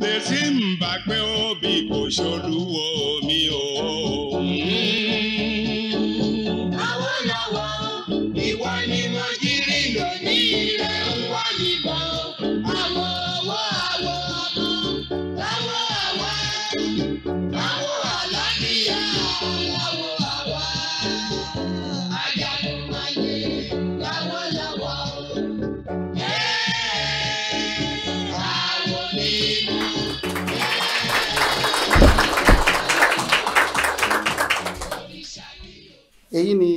Tẹ̀sí ń bá pé ó bí kò ṣolúwo mi o. Awólọ́wọ̀, ìwọ ni mo jí rí lónìí rẹ̀ ń wá níbọ̀. Àwọ̀ owó àwọ̀ ọmọ, láwọ̀ àwa, àwọ̀ àlàáfíà, láwọ̀ àwa. Ajagunmáyé, l'Awólọ́wọ̀. Àwọ̀ mímú. Èyí ni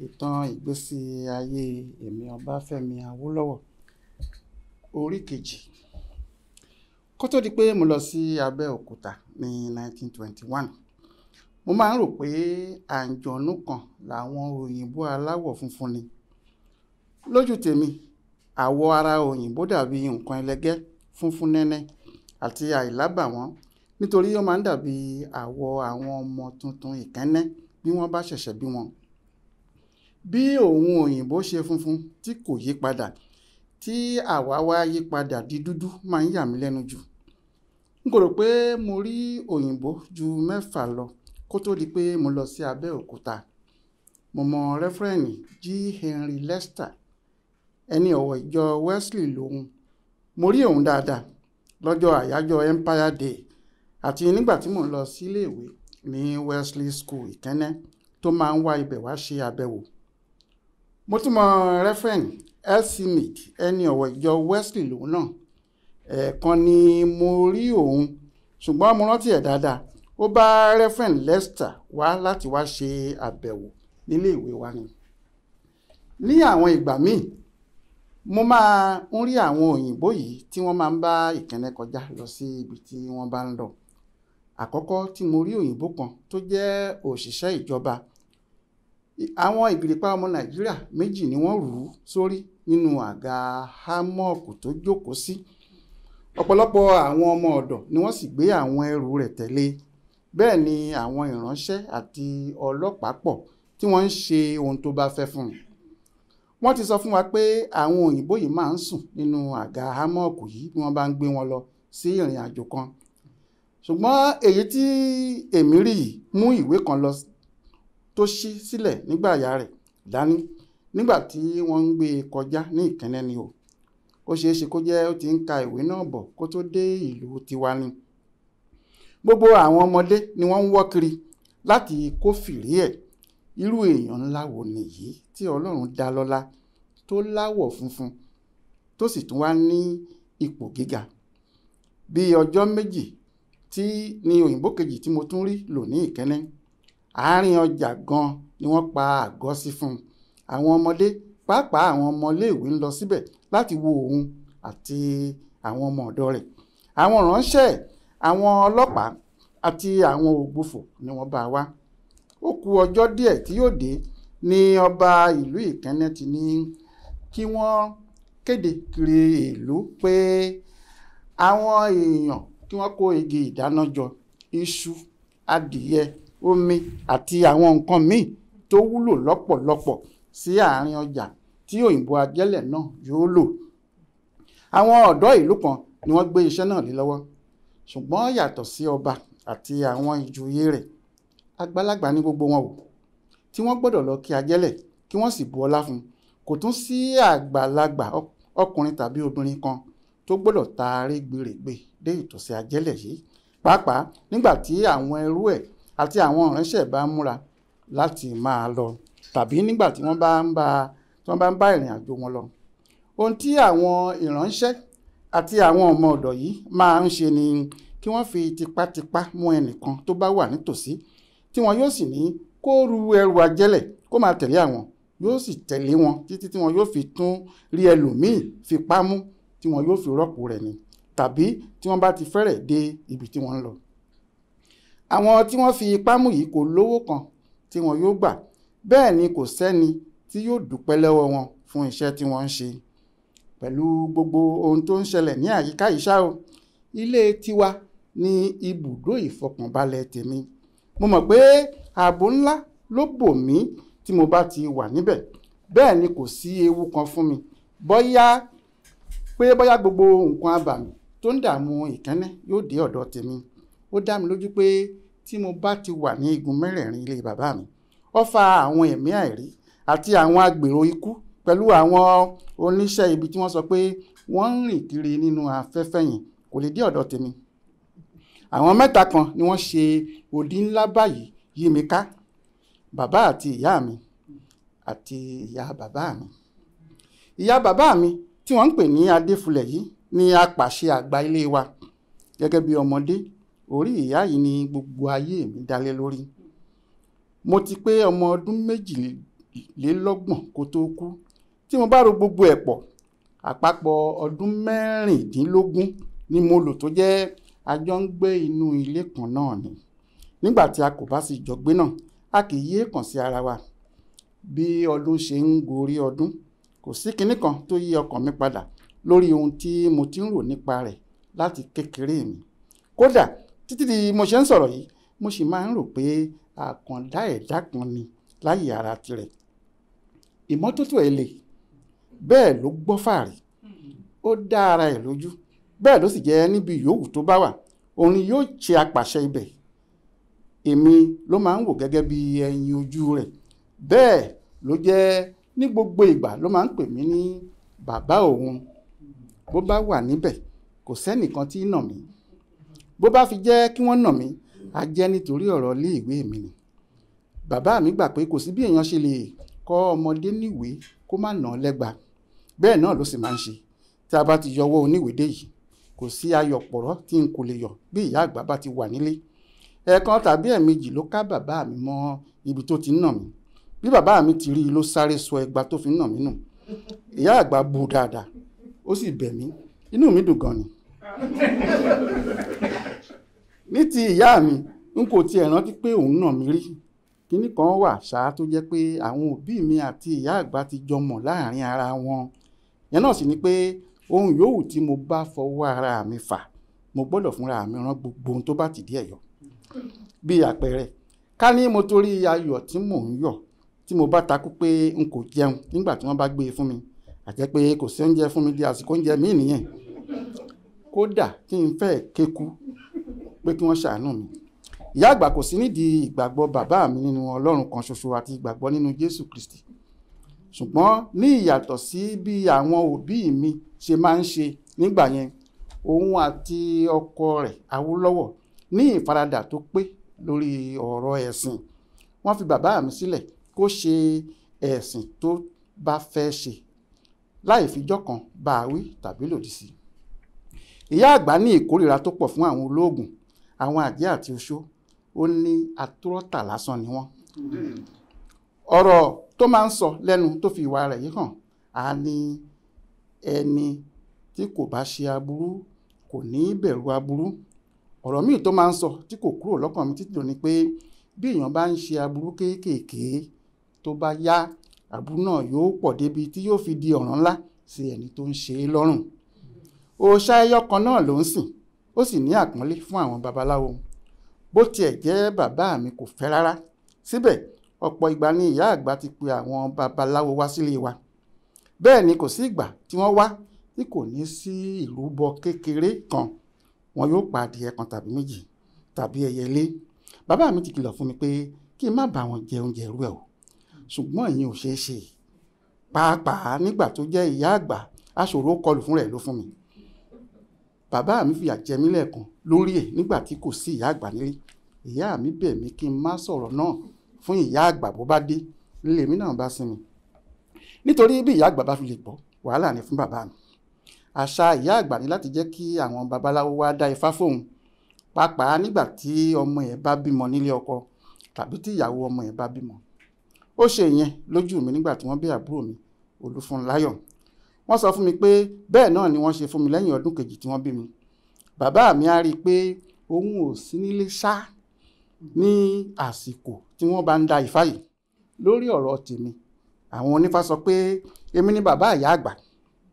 ìtàn ìgbésí ayé èmi Ọbáfẹ́mi Awólọ́wọ̀ orí kejì. Kó tó di pé mo lọ sí Abẹ́òkúta ní 1921, mo máa ń rò pé àǹjọ̀nú kan làwọn òyìnbó aláwọ̀ funfun ni. Lójú tèmi, àwọ̀ ara òyìnbó dàbí nǹkan ẹlẹgẹ́, funfun nẹ́nẹ́ àti àìlábàwọ́n, nítorí ó máa ń dàbí àwọ̀ àwọn ọmọ tuntun ìkẹ́nnẹ́ bí wọ́n bá ṣẹ̀ṣẹ̀ bí wọn. Bí òun òyìnbó ṣe funfun tí kò yí padà, tí àwa wá yí padà di dúdú máa ń yà mí lẹ́nu jù. N kò rò pé mo rí òyìnbó ju 6 lọ kó tó di pé mo lọ sí Abẹ́òkúta. Mo mọ Rẹ́fúrẹ́ǹdì G. Henry Lester, ẹni ọ̀wọ̀ ìjọ Wesley lòun. Mo rí òun dáadáa lọ́jọ́ àyájọ́ Empire Day àti nígbà tí mò ń lọ síléèwé ní Wesley School Ìkẹ́nnẹ́ tó máa ń wá ibẹ̀ wá ṣe àbẹ̀wò. Mo tún mọ Rẹ́fúrẹ́ǹdì L. C. Mead, ẹni ọ̀wọ̀ ìjọ Wesley lòun náà. Ẹ̀ẹ̀kan ni mo rí òun, ṣùgbọ́n mo rántí ẹ̀ dáadáa. Ó bá Rẹ́fúrẹ́ǹdì Lester wá láti wá ṣe àbẹ̀wò nílé ìwé wa ni. Ní àwọn ìgbà míì, mo máa ń rí àwọn òyìnbó yìí tí wọ́n máa ń bá Ìkẹ́nnẹ́ kọjá lọ sí ibi tí wọ́n bá ń lọ. Àkọ́kọ́ tí mo rí òyìnbó kan tó jẹ́ òṣìṣẹ́ ìjọba. Àwọn ìgìrìpá ọmọ Nàìjíríà 2 ni wọ́n rù ú sórí nínú àga hámọ́ọ̀kù tó jókòó sí. Ọ̀pọ̀lọpọ̀ àwọn ọmọ ọ̀dọ̀ ni wọ́n sì gbé àwọn ẹrù rẹ̀ tẹ̀lé. Bẹ́ẹ̀ ni àwọn ìránṣẹ́ àti ọlọ́pàá pọ̀ tí wọ́n ń ṣe ohun tó bá fẹ́ fún un. Wọ́n ti sọ fún wa pé àwọn òyìnbó yìí máa ń sùn nínú àga hámọ́ọ̀kù yìí bí wọ́n bá ń gbé wọn lọ sí ìrìn àjò kan. Ṣùgbọ́n èyí tí èmi rí yìí mú ìwé kan lọ tó ṣí sílẹ̀ nígbà ìyá rẹ̀ dání nígbà tí wọ́n ń gbé e kọjá ní Ìkẹ́nnẹ́ ni o. Ó ṣeé ṣe kó jẹ́ ó ti ń ka ìwé náà bọ̀ kó tó dé ìlú tiwa ni. Gbogbo àwọn ọmọdé ni wọ́n ń wọ́ kiri láti kó fìrí ẹ̀. Irú èèyàn ńlá wo nìyí tí Ọlọ́run dá lọ́lá tó láwọ̀ funfun tó sì tún wá ní ipò gíga. Bí ọjọ́ méjì tí ni òyìnbó kejì tí mo tún rí lò ní Ìkẹ́nnẹ́. Àárín ọjà gan ni wọ́n pa àgọ́ sí fún un. Àwọn ọmọdé, pàápàá àwọn ọmọléèwé ń lọ síbẹ̀ láti wo òun àti àwọn ọmọ ọ̀dọ̀ rẹ̀. Àwọn ìránṣẹ́, àwọn ọlọ́pàá àti àwọn ògbufọ̀ ni wọ́n bá wá. Ó kù ọjọ́ díẹ̀ tí yóò dé ní ọba ìlú Ìkẹ́nnẹ́ ti ní kí wọ́n kéde kiri ìlú pé àwọn èèyàn kí wọ́n kó igi ìdáná jọ, iṣu, adìyẹ, omi àti àwọn nǹkan míì tó wúlò lọ́pọ̀lọpọ̀ sí àárín ọjà tí òyìnbó ajẹ́lẹ̀ náà yóò lò. Àwọn ọ̀dọ́ ìlú kan ni wọ́n gbé iṣẹ́ náà lé lọ́wọ́. Ṣùgbọ́n yàtọ̀ sí ọba àti àwọn ìjòyè rẹ̀, àgbàlagbà ní gbogbo wọn o, tí wọ́n gbọ́dọ̀ lọ kí ajẹ́lẹ̀ kí wọ́n sì bu ọlá fún un. Kò tún sí àgbàlagbà ọkùnrin tàbí obìnrin kan tó gbọ́dọ̀ ta rẹ́gbẹ̀rẹ̀gbẹ̀ dé ìtòsí ajẹ́lẹ̀ yìí, pàápàá nígbà tí àwọn ẹrú ẹ̀ àti àwọn ìránṣẹ́ bá ń múra láti máa lọ tàbí nígbà tí wọ́n bá ń bá ìrìn àjò wọn lọ. Ohun tí àwọn ìránṣẹ́ àti àwọn ọmọ ọ̀dọ̀ yìí máa ń ṣe ni kí wọ́n fi tipátipá mú ẹnìkan tó bá wà nítòsí tí wọn yóò sì ní kó ru ẹrù ajẹ́lẹ̀ kó máa tẹ̀lé àwọn, yóò sì tẹ̀lé wọn títí tí wọn yóò fi tún rí ẹlòmíì fipá mú tí wọn yóò fi rọ́pò rẹ̀ ni, tàbí tí wọ́n bá ti fẹ́rẹ̀ dé ibi tí wọ́n ń lọ. Àwọn tí wọ́n fi ipá mú yìí kò lówó kan tí wọn yóò gbà, bẹ́ẹ̀ ni kò sẹ́ni tí yóò dúpẹ́ lọ́wọ́ wọn fún iṣẹ́ tí wọ́n ń ṣe. Pẹ̀lú gbogbo ohun tó ń ṣẹlẹ̀ ní àyíká yìí ṣá o, ilé tiwa ní ibùdó ìfọkànbalẹ̀ tèmi. Mo mọ̀ pé ààbò ńlá ló bò mí tí mo bá ti wà níbẹ̀. Bẹ́ẹ̀ ni kò sí ewu kan fún mi. Bóyá pé bóyá gbogbo nǹkan abàmì tó ń dààmú ìkẹ́nnẹ́ yóò dé ọ̀dọ̀ tèmi. Ó dá mi lójú pé tí mo bá ti wà ní igun mẹ́rẹ̀ẹ̀rin ilé bàbá mi, ó fa àwọn ẹ̀mí àìrí àti àwọn agbèrò ikú pẹ̀lú àwọn oníṣẹ́ ibi tí wọ́n sọ pé wọ́n ń rìn kiri nínú afẹ́fẹ́ yẹn kò lè dé ọ̀dọ̀ tèmi. Àwọn mẹ́ta kan ni wọ́n ṣe odi ńlá báyìí yí mi ká: bàbá àti ìyá mi àti ìyá bàbá mi. Ìyá bàbá mi tí wọ́n ń pè ní Adéfulẹ̀ yìí ni apàṣẹ àgbà ilé wa. Gẹ́gẹ́ bí ọmọdé, orí ìyá yìí ni gbogbo ayé mi dálé lórí. Mo ti pé ọmọ ọdún 22 kó tó kú. Tí mo bá ro gbogbo ẹ̀ pọ̀, àpapọ̀ ọdún 16 ni mo lò tó jẹ́ a jọ ń gbé inú ilé kan náà ni. Nígbà tí a kò bá sì jọ gbé náà, a kì í yé kàn sí ara wa. Bí ọdún ṣe ń gorí ọdún, kò sí kinní kan tó yí ọkàn mi padà lórí ohun tí mo ti ń rò nípa rẹ̀ láti kékeré mi. Kódà títí di mo ṣe ń sọ̀rọ̀ yìí, mo sì máa ń rò pé àkàndá ẹ̀dá kan ni láyé ara tirẹ̀. Ìmọ́tótó ẹ̀ le, bẹ́ẹ̀ ló gbọ́ fàárì, ó dá ara ẹ̀ lójú, bẹ́ẹ̀ ló sì jẹ́ níbi yòówù tó bá wà, òun ni yóò ṣe apàṣẹ ibẹ̀. Èmi ló máa ń wò gẹ́gẹ́ bí ẹyin ojú rẹ̀, bẹ́ẹ̀ ló jẹ́ ní gbogbo ìgbà ló máa ń pè mí ní bàbá òun. Bó bá wà níbẹ̀, kò sẹ́nìkan tí ń nà mí. Bó bá fi jẹ́ kí wọ́n nà mí, á jẹ́ nítorí ọ̀rọ̀ ilé ìwé mi ni. Bàbá mi gbà pé kò sí bí èèyàn ṣe lè kọ́ ọmọdé níwèé kó má nà án lẹ́gba. Bẹ́ẹ̀ náà ló sì máa ń ṣe. Tí a bá ti yọwọ́ oníwèé dé yìí, kò sí ayọ̀ pọ̀rọ́ tí n kò lè yọ̀ bí ìyá àgbà bá ti wà nílé. Ẹ̀ẹ̀kan tàbí ẹ̀ẹ̀mejì ló ká bàbá mi mọ́ ibi tó ti ń nà mí. Bí bàbá mi ti rí i ló sáré sọ ẹgba tó fi ń nà mí nù. Ìyá àgbà bu dáadáa, ó sì bẹ̀ mí. Inú mi dùn gan ni. Ní ti ìyá mi, n kò tiẹ̀ rántí pé òun nà mí rí. Kinní kan wà ṣáá tó jẹ́ pé àwọn òbí mi àti ìyá àgbà ti jọ mọ̀ láàrin ara wọn. Ìyẹn náà sì ni pé ohun yòówù tí mo bá fọwọ́ ara mi fà, mo gbọ́dọ̀ fúnra mi rán gbogbo ohun tó bá tìdí ẹ̀ yọ. Bí àpẹẹrẹ, ká ní mo torí ayọ̀ tí mò ń yọ̀ tí mo bá takú pé n kò jẹun nígbà tí wọ́n bá gbé e fún mi, àjẹ́ pé kò sí oúnjẹ fún mi di àsìkò oúnjẹ míì nìyẹn. Kódà kí n fẹ́ kéku pé kí wọ́n ṣàánú mi. Ìyá àgbà kò sí nídìí ìgbàgbọ́ bàbá mi nínú Ọlọ́run kan ṣoṣo àti ìgbàgbọ́ nínú Jésù Kristi. Ṣùgbọ́n ní ìyàtọ̀ sí bí àwọn òbí mi ṣe máa ń ṣe nígbà yẹn, òun àti ọkọ rẹ̀ Awólọ́wọ̀ ní ìfaradà tó pé lórí ọ̀rọ̀ ẹ̀sìn. Wọ́n fi bàbá mi sílẹ̀ kó ṣe ẹ̀sìn tó bá fẹ́ ṣe láì fijọ́ kan bá a wí tàbí lòdì sí i. Ìyá àgbà ní ìkórìíra tó pọ̀ fún àwọn olóògùn, àwọn àjẹ́ àti oṣó. Ó ní atúrọ́tà lásán ni wọ́n. Ọ̀rọ̀ tó máa ń sọ lẹ́nu tó fi ìwà rẹ̀ yìí hàn, á ní ẹni tí kò bá ṣe aburú kò ní bẹ̀rù aburú. Ọ̀rọ̀ míì tó máa ń sọ tí kò kúrò lọ́kàn mi títí dòní pé bí èèyàn bá ń ṣe aburú kéékèèké, tó bá yá, aburú náà yóò pọ̀ débi tí yóò fi di ọ̀ràn ńlá sí ẹni tó ń ṣe é lọ́rùn. Òòṣà ẹyọ kan náà ló ń sìn, ó sì ní àpọ́nlé fún àwọn babaláwo. Bó tiẹ̀ jẹ́ bàbá mi kò fẹ́ rárá, síbẹ̀ ọ̀pọ̀ ìgbà ni ìyá àgbà ti pe àwọn babaláwo wá sílé wa. Bẹ́ẹ̀ ni kò sí ìgbà tí wọ́n wá tí kò ní sí ìrúbọ kékeré kan. Wọn yóò pa adìẹ kan tàbí méjì tàbí ẹyẹlé. Bàbá mi ti kìlọ̀ fún mi pé kí n má bá wọn jẹ oúnjẹ irú ẹ̀ o. Ṣùgbọ́n ìyẹn ò ṣeé ṣe. Pàápàá nígbà tó jẹ́ ìyá àgbà aṣòro kọlù fún rẹ̀ ló fún mi. Bàbá mi fìyà jẹ mí lẹ́ẹ̀kan lórí ẹ̀ nígbà tí kò sí ìyá àgbà nílé. Ìyá mi bẹ̀ mí kí n má sọ̀rọ̀ náà fún ìyá àgbà bó bá dé, lílé mi náà bá sinmi. Nítorí bí ìyá àgbà bá fi lè gbọ́, wàhálà ni fún bàbá mi. Àṣà ìyá àgbà ní láti jẹ́ kí àwọn babaláwo wá dá ifá fóun, pàápàá nígbà tí ọmọ ẹ̀ bá bímọ nílé ọkọ tàbí tí ìyàwó ọmọ ẹ̀ bá bímọ. Ó ṣe ìyẹn lójú mi nígbà tí wọ́n bí àbúrò mi Olúfúnláyọ̀. Wọ́n sọ fún mi pé bẹ́ẹ̀ náà ni wọ́n ṣe fún mi lẹ́yìn ọdún kejì tí wọ́n bí mi. Bàbá mi á rí i pé òun ò sí nílé ṣá ní àsìkò tí wọ́n bá ń da ifá yìí. Lórí ọ̀rọ̀ tèmi, àwọn onífá sọ pé èmi ni bàbá ìyá àgbà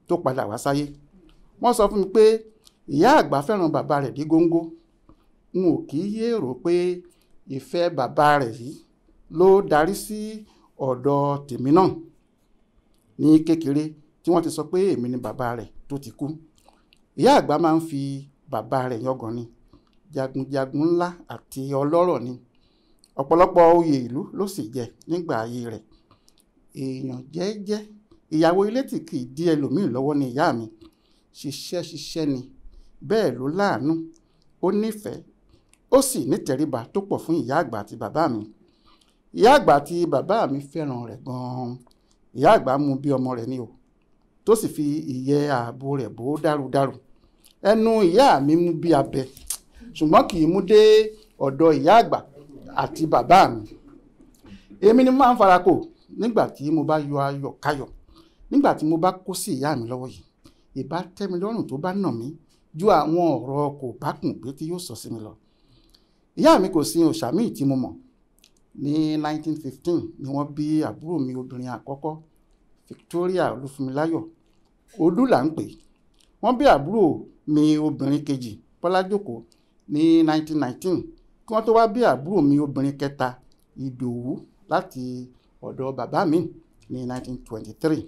tó padà wá sáyé. Wọ́n sọ fún mi pé ìyá àgbà fẹ́ràn bàbá rẹ̀ dé góńgó. N ò kì í yé rò pé ìfẹ́ bàbá rẹ̀ yìí ló darí sí ọ̀dọ̀ tèmi náà ní kékeré tí wọ́n ti sọ pé èmi ni bàbá rẹ̀ tó ti kú. Ìyá àgbà máa ń fi bàbá rẹ̀ yangàn ni, jagunjagun ńlá àti ọlọ́rọ̀ ni. Ọ̀pọ̀lọpọ̀ oyè ìlú ló sì jẹ nígbà ayé rẹ̀. Èèyàn jẹ́jẹ́, ìyàwó ilé tí kì í dí ẹlòmíì lọ́wọ́ ni ìyá mi. Ṣiṣẹ́ ṣiṣẹ́ ni, bẹ́ẹ̀ ló láàánú, ó nífẹ̀ẹ́, ó sì nítẹríba tó pọ̀ fún ìyá àgbà àti bàbá mi. Ìyá àgbà àti bàbá mi fẹ́ràn rẹ̀ gan-an. Ìyá àgbà mú bí ọmọ rẹ̀ ni o, tó sì fi ìyẹ́ ààbò rẹ̀ bò ó dárúdárù. Ẹnu ìyá mi mú bí abẹ, ṣùgbọ́n kì í mú dé ọ̀dọ̀ ìyá àgbà àti bàbá mi. Èmi ni mo máa ń farakò nígbà tí mo bá yọ ayọ̀ káyọ̀. Nígbà tí mo bá kó sí ìyá mi lọ́wọ́ yìí, ìbá tẹ́ mi lọ́rùn tó bá nà mí ju àwọn ọ̀rọ̀ kò bá kùn gbé tí yóò sọ sí mi lọ. Ìyá mi kò sin òòṣà míì tí mo mọ̀. Ní 1915 ni wọ́n bí àbúrò mi obìnrin àkọ́kọ́, Victoria Olúfúnmiláyọ̀, Olú là ń pè. Wọ́n bí àbúrò mi obìnrin kejì, Bọ́lájókòó, ní 1919 kí wọ́n tó wá bí àbúrò mi obìnrin kẹta, Ìdòwú, láti ọ̀dọ̀ bàbá mi ní 1923.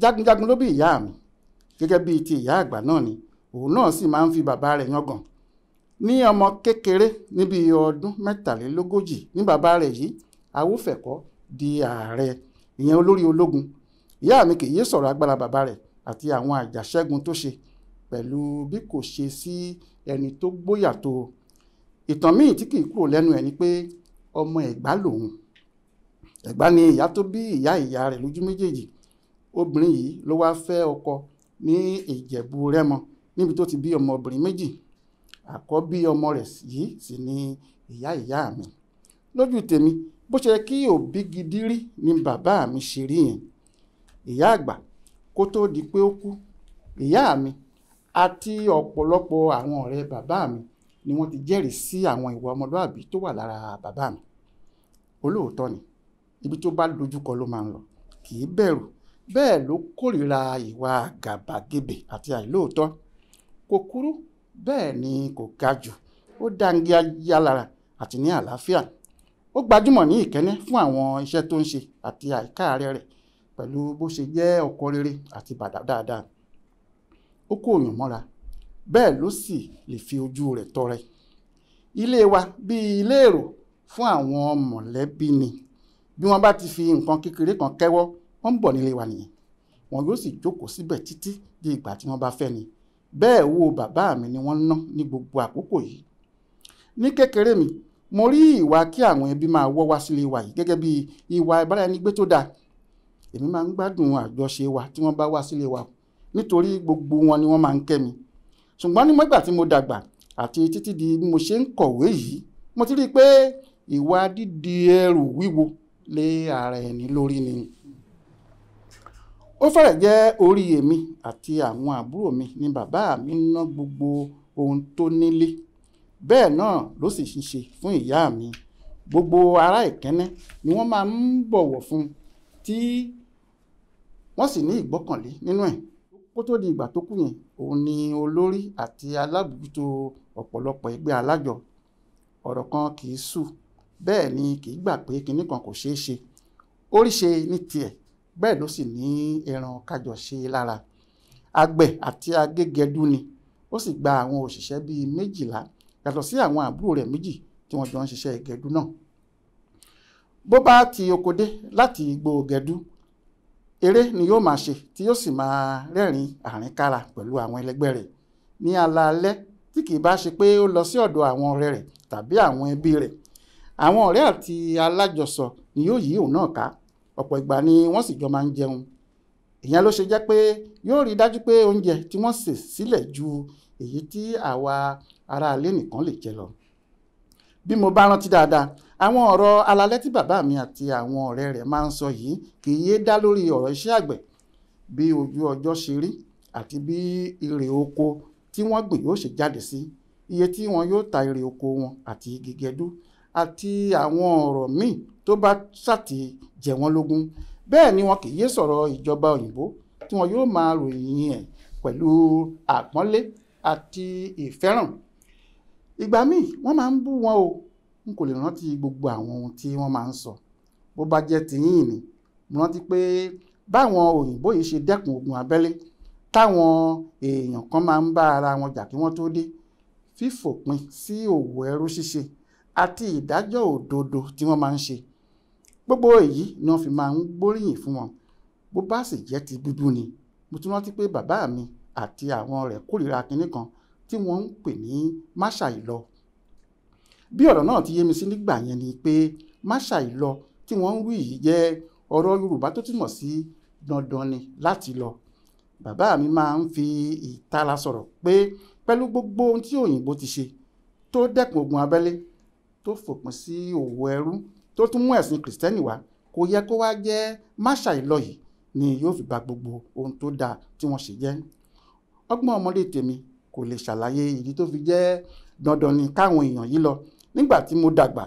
Jagunjagun ló bí ìyá mi, gẹ́gẹ́ bíi ti ìyá àgbà náà ni, òun náà sì máa ń fi bàbá rẹ̀ yangàn. Ní ọmọ kékeré níbi ọdún 43 ní bàbá rẹ̀ yìí, Awófẹ̀kọ́ di ààrẹ, ìyẹn olórí ológun. Ìyá mi kì í yé sọ̀rọ̀ agbára bàbá rẹ̀ àti àwọn àjàṣẹ́gun tó ṣe pẹ̀lú bí kò ṣe sí ẹni tó gbóyà tó. Ìtàn míì tí kì í kúrò lẹ́nu ẹ̀ ni pé ọmọ Ẹ̀gbá lòun. Ẹ̀gbá ni ìyá tó bí ìyá ìyá rẹ̀ lójú méjèèjì. Obìnrin yìí ló wá fẹ́ ọkọ ní Ìjẹ̀bú Rẹ́mọ níbi tó ti bí ọmọbìnrin méjì. Àkọ́bí ọmọ rẹ̀ yìí sì ni ìyá ìyá mi. Lójú tèmi, bó ṣe kí òbí gidi rí ni bàbá mi ṣe rí yẹn. Ìyá àgbà kó tó di pé ó kú, ìyá mi àti ọ̀pọ̀lọpọ̀ àwọn ọ̀rẹ́ bàbá mi ni wọ́n ti jẹ́rìí sí àwọn ìwà ọmọlúàbí tó wà lára bàbá mi. Olóòótọ́ ni, ibi tó bá dojúkọ ló máa ń lọ, kì í bẹ̀rù, bẹ́ẹ̀ ló kórìíra ìwà àgàbàgebè àti àìlóòótọ́. Kò kúrú, bẹ́ẹ̀ ni kò ga jù, ó dáńgájíá lára àti ní àlàáfíà. Ó gbajúmọ̀ ní Ìkẹ́nnẹ́ fún àwọn iṣẹ́ tó ń ṣe àti àìkáàárẹ̀ rẹ̀ pẹ̀lú bó ṣe jẹ́ ọkọ rere àti bàbá dáadáa. Ó kó òyàn mọ́ra, bẹ́ẹ̀ ló sì lè fi ojú rẹ̀ tọrẹ. Ilé wa bí ilé èrò fún àwọn mọ̀lẹ́bí ni. Bí wọ́n bá ti fi nǹkan kékeré kan kẹ́wọ́, wọ́n ń bọ̀ nílé wa nìyẹn. Wọn yóò sì jókòó síbẹ̀ títí di ìgbà tí wọ́n bá fẹ́ ni. Bẹ́ẹ̀ owó bàbá mi ni wọ́n ń ná ní gbogbo àkókò yìí. Ní kékeré mi, mo rí ìwà kí àwọn ẹbí máa wọ́ wá sílé wa yìí gẹ́gẹ́ bí ìwà ìbáraẹnigbé tó dáa. Èmi máa ń gbádùn àjọṣe wa tí wọ́n bá wá sílé wa nítorí gbogbo wọn ni wọ́n máa ń kẹ́ mi. Ṣùgbọ́n nígbà tí mo dàgbà àti títí di bí mo ṣe ń kọ̀wé yìí, mo ti rí i pé ìwà dídi ẹrù wíwo lé ara ẹni lórí ni. Ó fẹ́rẹ̀ jẹ́ orí èmi àti àwọn àbúrò mi ni bàbá mi ń ná gbogbo ohun tó nílé. Bẹ́ẹ̀ náà ló sì ń ṣe fún ìyá mi. Gbogbo ará Ìkẹ́nnẹ́ ni wọ́n máa ń bọ̀wọ̀ fún, tí wọ́n sì ní ìgbọ́kànlé nínú ẹ̀. Kó tó di ìgbà tó kú yẹn, òun ni olórí àti alábòójútó ọ̀pọ̀lọpọ̀ ẹgbẹ́ alájọ. Ọ̀rọ̀ kan kì í sú, bẹ́ẹ̀ ni kì í gbà pé kinní kan kò ṣeé ṣe. Ó rí ṣe ní tiẹ̀, bẹ́ẹ̀ ló sì ní ẹran kájọ ṣe lára. Àgbẹ̀ àti agégẹdú ni, ó sì gba àwọn òṣìṣẹ́ bíi 12 yàtọ̀ sí àwọn àbúrò rẹ̀ méjì tí wọ́n jọ ń ṣiṣẹ́ ìgẹdú náà. Bó bá ti oko dé láti igbó gẹdú, eré ni yóò máa ṣe tí yóò sì máa rẹ́rìn àrínkára pẹ̀lú àwọn ẹlẹgbẹ́ rẹ̀. Ní alaalẹ́ tí kì í bá ṣe pé ó lọ sí ọ̀dọ̀ àwọn ọ̀rẹ́ rẹ̀ tàbí àwọn ẹbí rẹ̀, àwọn ọ̀rẹ́ àti alájọsọ ni yóò yí òun náà ká. Ọ̀pọ̀ ìgbà ni wọ́n sì jọ máa ń jẹun. Ìyẹn ló ṣe jẹ́ pé yóò rí dájú pé oúnjẹ tí wọ́n sè sílẹ̀ ju èyí tí àwa aráalé nìkan lè jẹ lọ. Bí mo bá rántí dáadáa, àwọn ọ̀rọ̀ alalẹ́ tí bàbá mi àti àwọn ọ̀rẹ́ rẹ̀ máa ń sọ yìí kì í yé dá lórí ọ̀rọ̀ iṣẹ́ àgbẹ̀, bí ojú ọjọ́ ṣe rí àti bí irè oko tí wọ́n gbìn yóò ṣe jáde sí, iye tí wọn yóò ta irè oko wọn àti igi gẹdú àti àwọn ọ̀rọ̀ míì tó bá ṣàti jẹ wọ́n lógún. Bẹ́ẹ̀ ni wọn kì í yé sọ̀rọ̀ ìjọba òyìnbó tí wọn yóò máa ròyìn ẹ̀ pẹ̀lú àpọ́nlé àti ìfẹ́ràn. Ìgbà míì wọ́n máa ń bú wọn o. N kò lè rántí gbogbo àwọn ohun tí wọ́n máa ń sọ. Bó bá jẹ́ tiyín ni, mo rántí pé báwọn òyìnbó yìí ṣe dẹ́kun ogun abẹ́lé Táwọn èèyàn kan máa ń bá ara wọn jà kí wọ́n tó dé, fífòpin sí òwò ẹrú ṣíṣe àti ìdájọ́ òdodo tí wọ́n máa ń ṣe. Gbogbo èyí ni wọ́n fi máa ń gbóríyìn fún wọn. Bó bá sì jẹ́ ti búbú ni, mo tún rántí pé bàbá mi àti àwọn rẹ̀ kórìíra kinní kan tí wọ́n ń pè ní máṣàìlọ. Bí ọ̀rọ̀ náà ti yé mi sí nígbà yẹn ni pé máṣàìlọ tí wọ́n ń wí yìí jẹ́ ọ̀rọ̀ Yorùbá tó túmọ̀ sí dandan ni láti lọ. Bàbá mi máa ń fi ìtara sọ̀rọ̀ pé pẹ̀lú gbogbo ohun tí òyìnbó ti ṣe tó dẹ́kun ogun abẹ́lé, tó fòpin sí òwò ẹrú, tó tún mú ẹ̀sìn kìrìsìtẹ́nì wá, kò yẹ kó wá jẹ́ máṣàìlọ yìí ni yóò fi ba gbogbo ohun tó dáa tí wọ́n ṣe jẹ́. Ọgbọ́n ọmọdé tèmi kò lè ṣàlàyé ìdí tó fi jẹ́ dandan ni káwọn èèyàn yìí lọ. Nígbà tí mo dàgbà,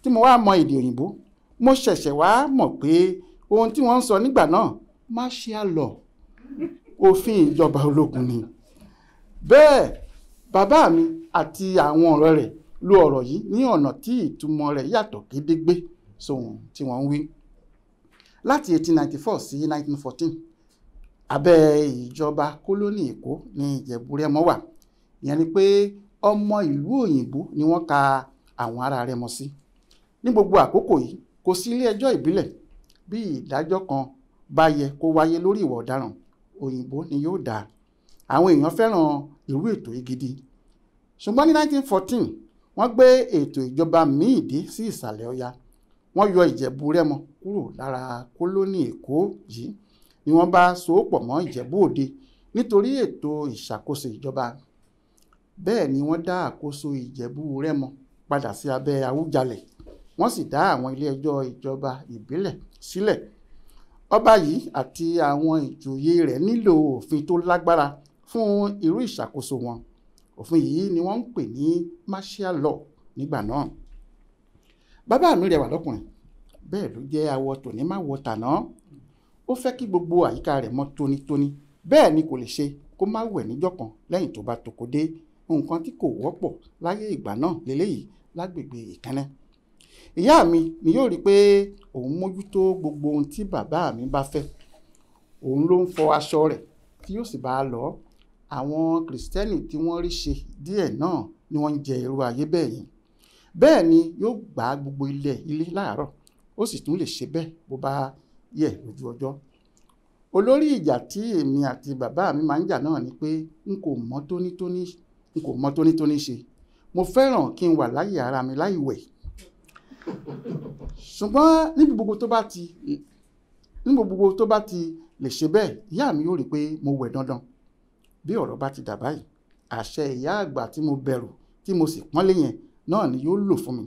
tí mo wá mọ èdè òyìnbó, mo ṣẹ̀ṣẹ̀ wá mọ̀ pé ohun tí wọ́n ń sọ nígbà náà, martial law, òfin ìjọba ológun ni. Bẹ́ẹ̀ bàbá mi àti àwọn ọ̀rẹ́ rẹ̀ lo ọ̀rọ̀ yìí ní ọ̀nà tí ìtumọ̀ rẹ̀ yàtọ̀ gédégbé sóhun tí wọ́n ń wí. Láti 1894 sí 1914, abẹ́ ìjọba kólónì Èkó ní Ìjẹ̀bú Rẹ́mọ wà. Ìyẹn ni pé ọmọ ìlú òyìnbó ni wọ́n ka àwọn ará Rẹ́mọ sí. Ní gbogbo àkókò yìí, kò sí ilé ẹjọ́ ìbílẹ̀. Bí ìdájọ́ kan bá yẹ kó wáyé lórí ìwà ọ̀daràn, òyìnbó ni yóò dá. Àwọn èèyàn fẹ́ràn irú ètò yìí gidi. Ṣùgbọ́n ní 1914, wọ́n gbé ètò ìjọba míì dé sí ìsàlẹ̀ Ọya. Wọ́n yọ Ìjẹ̀bú Rẹ́mọ kúrò lára kólónì Èkó yìí ni wọ́n bá so pọ̀ mọ́ Ìjẹ̀bú Òde nítorí ètò ìṣàkóso ìjọba. Bẹ́ẹ̀ ni wọ́n dá àkóso Ìjẹ̀bú Rẹ́mọ padà sí abẹ́ Awújalẹ̀. Wọ́n sì dá àwọn ilé ẹjọ́ ìjọba ìbílẹ̀ sílẹ̀. Ọba yìí àti àwọn ìjòyè rẹ̀ nílò òfin tó lágbára fún irú ìṣàkóso wọn. Òfin yìí ni wọ́n ń pè ní martial law nígbà náà. Bàbá mi rẹwà lọ́kùnrin, bẹ́ẹ̀ ló jẹ́ awọ tòní má wọ tàná. Ó fẹ́ kí gbogbo àyíká rẹ̀ mọ́ tónítóní, bẹ́ẹ̀ ni kò lè ṣe kó má wẹ̀ níjọ́ kan lẹ́yìn tó bá toko dé. Nǹkan tí kò wọ́pọ̀ láyé ìgbà náà leléyìí lágbègbè Ìkẹ́nnẹ́. Ìyá mi ni yóò rí pé òun mójútó gbogbo ohun tí bàbá mi bá fẹ́. Òun ló ń fọ aṣọ rẹ̀ tí yóò sì bá a lọ. Àwọn kìrìsìtẹ́nì tí wọ́n rí ṣe díẹ̀ náà ni wọ́n ń jẹ irú ayé bẹ́ẹ̀ yẹn. Bẹ́ẹ̀ ni yóò gbá gbogbo ilẹ̀ ilé láàárọ̀, ó sì tún lè ṣe bẹ́ẹ̀ bó bá yẹ̀ lójú ọjọ́. Olórí ìjà tí èmi àti bàbá mi máa ń jà náà ni pé n kò mọ́ tónítóní, n kò mọ́ tónítóní ṣe. Mo fẹ́ràn kí n wà láyé ara mi láì wẹ̀. Ṣùgbọ́n níbi gbogbo tó bá ti, níbi gbogbo tó bá ti lè ṣe bẹ́ẹ̀, ìyá mi yóò rí pé mo wẹ̀ dandan. Bí ọ̀rọ̀ bá ti dà báyìí, àṣẹ ìyá àgbà tí mo bẹ̀rù tí mo sì pọ́nlé yẹn náà ni yóò lò fún mi.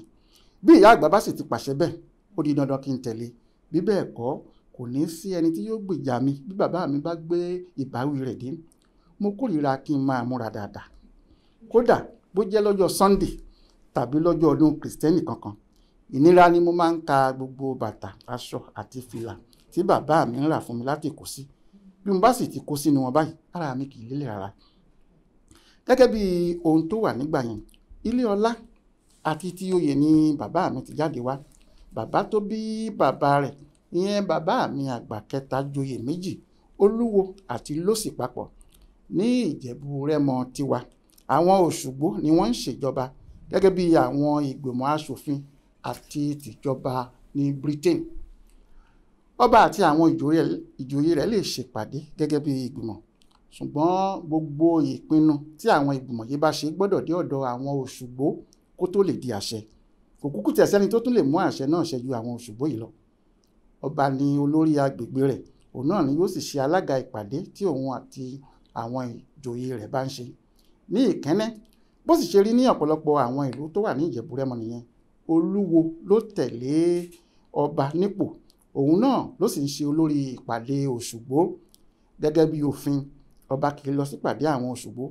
Bí ìyá àgbà bá sì ti pàṣẹ bẹ́ẹ̀, ó di dandan kí n tẹ̀lé. Bí bẹ́ẹ̀ kọ́, kò ní sí ẹni tí yóò gbèjà mi bí bàbá mi bá gbé ìbáwí rẹ̀ dé. Mo kórìíra kí n máa múra dáadáa. Kódà bó jẹ́ lọ́jọ́ Sunday tàbí lọ́jọ́ ọdún Kìrìsìtẹ́nì kankan, ìnira ni mo máa ń ka gbogbo bàtà, aṣọ àti fìlà tí bàbá mi ń rà fún mi láti kó sí. Bí mo bá sì ti kó sínú wọn báyìí, ara mi kì í lélẹ̀ rárá. Gẹ́gẹ́ bí ohun tó wà nígbà yẹn, ilé ọlá àti tí oyè ni bàbá mi ti jáde wá. Bàbá tó bí bàbá rẹ̀, ìyẹn bàbá mi àgbà kẹta joyè méjì, Olúwo àti Lósì papọ̀. Ní Ìjẹ̀bú Rẹ́mọ tiwa, àwọn Òṣùgbó ni wọ́n ń ṣèjọba gẹ́gẹ́ bí àwọn ìgbìmọ̀ aṣòfin àti tìjọba ní Britain. Ọba àti àwọn ìjòyè rẹ̀ lè ṣèpàdé gẹ́gẹ́ bí ìgbìmọ̀. Ṣùgbọ́n gbogbo ìpinnu tí àwọn ìgbìmọ̀ yìí bá ṣe gbọ́dọ̀ dé ọ̀dọ̀ àwọn Òṣùgbó kó tó lè di àṣẹ. Kò kúkú tiẹ̀ sẹ́ni tó tún lè mú àṣẹ náà ṣẹ ju àwọn Òṣùgbó yìí lọ. Ọba ni olórí agbègbè rẹ̀, òun náà ni yóò sì ṣe alága ìpàdé tí òun àti àwọn ìjòyè rẹ̀ bá ń ṣe. Ní Ìkẹ́nnẹ́, bó sì ṣe rí ní ọ̀pọ̀lọpọ̀ àwọn ìlú tó wà ní Ìjẹ̀bú Rẹ́mọ nìyẹn, Olúwo ló tẹ̀lé ọba nípò, òun náà ló sì ń ṣe olórí ìpàdé Òṣùgbó. Gẹ́gẹ́ bí òfin, ọba kì í lọ sípàdé àwọn Òṣùgbó.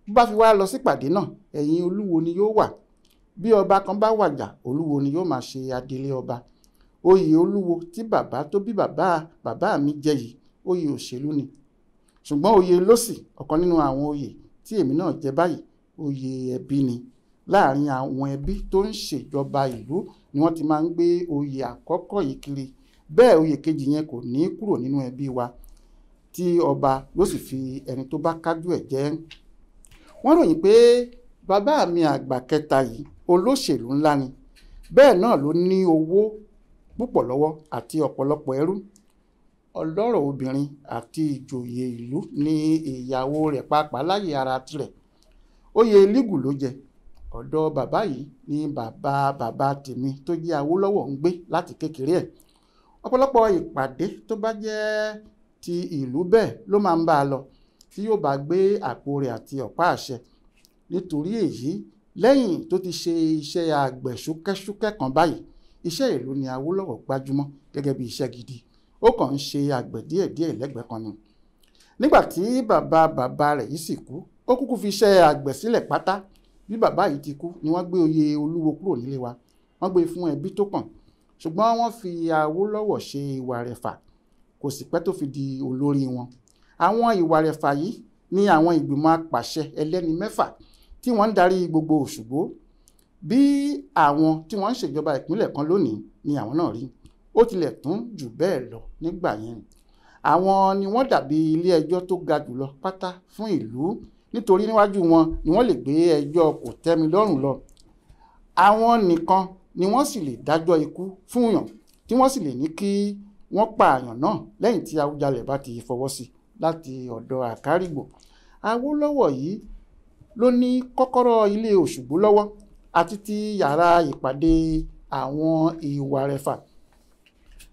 Bó bá fi wá lọ sípàdé náà, ẹ̀yìn Olúwo ni yóò wà. Bí ọba kan bá wàjà, Olúwo ni yóò máa ṣe adelé ọba. Oyè Olúwo tí bàbá tó bí bàbá bàbá mi jẹ yìí, oyè òṣèlú ni. Ṣùgbọ́n oyè Lósì, ọ̀kan nínú àwọn oyè tí èmi náà jẹ báyìí, oyè ẹbí ni. Láàárín àwọn ẹbí tó ń ṣèjọba ìlú ni wọ́n ti máa ń gbé oyè àkọ́kọ́ yìí kiri. Bẹ́ẹ̀ oyè kejì yẹn kò ní kúrò nínú ẹbí wa. tí ọba yóò sì fi ẹni tó bá kájú ẹ̀ jẹ́. Wọ́n ròyìn pé bàbá mi àgbà kẹta yìí olóṣèlú ńlá ni, bẹ́ẹ̀ náà ló ní owó púpọ̀ lọ́wọ́ àti ọ̀pọ̀lọpọ̀ ẹrú. Ọlọ́rọ̀ obìnrin àti ìjòyè ìlú ní ìyàwó rẹ̀ pàápàá láyé ara tirẹ̀. Oyè Lígù ló jẹ. Ọ̀dọ̀ bàbá yìí ni bàbá bàbá tèmi tó jẹ́ Awólọ́wọ̀ ń gbé láti kékeré ẹ̀. Ọ̀pọ̀lọpọ̀ ìpàdé tó bá jẹ́ ti ìlú bẹ́ẹ̀ ló máa ń bá a lọ, tí yóò bá gbé àpò rẹ̀ àti ọ̀pá àṣẹ. Nítorí èyí, lẹ́yìn tó ti ṣe iṣẹ́ àgbẹ̀ ṣúkẹ́ṣúkẹ́ kan báyìí, iṣẹ́ ìlú ni Awólọ́wọ̀ gbájúmọ́ gẹ́gẹ́ bí iṣẹ́ gidi. Ó kàn ń ṣe àgbẹ̀ díẹ̀díẹ̀ lẹ́gbẹ̀ẹ́ kan ni. Nígbà tí bàbá bàbá rẹ̀ yìí sì kú, ó kúkú fi iṣẹ́ àgbẹ̀ sílẹ̀ pátá. Bí bàbá yìí ti kú ni wọ́n gbé oyè Olúwo kúrò nílé wa, wọ́n gbé fún ẹbí tó kàn. Ṣùgbọ́n wọ́n fi Awólọ́wọ̀ ṣe ìwàrẹ̀fà, kò sì pẹ́ tó fi di olórí wọn. Àwọn ìwàrẹ̀fà yìí ní àwọn ìgbìmọ̀ apàṣẹ ẹlẹ́ni mẹ́fà tí wọ́n ń darí gbogbo Òṣùgbó. Bí àwọn tí wọ́n ń ṣèjọba ìpínlẹ̀ kan lónìí ni àwọn náà rí. Ó tilẹ̀ tún jù bẹ́ẹ̀ lọ nígbà yẹn. Àwọn ni wọ́n dàbí ilé ẹjọ́ tó ga jùlọ pátá fún ìlú, nítorí níwájú wọn ni wọ́n lè gbé ẹjọ́ kò tẹ́mi lọ́rùn lọ. Àwọn nìkan ni wọ́n sì lè dájọ́ ikú fún yàn, tí wọ́n sì lè ní kí wọ́n pààyàn náà lẹ́yìn tí Awùjalẹ̀ bá ti fọwọ́ sí láti ọ̀dọ̀ Àkárìgbò. Awólọ́wọ̀ yìí ló ní kọ́kọ́rọ́ ilé Òṣùgbó lọ́wọ́ àti ti yàrá ìpàdé àwọn ìwàrẹ̀fà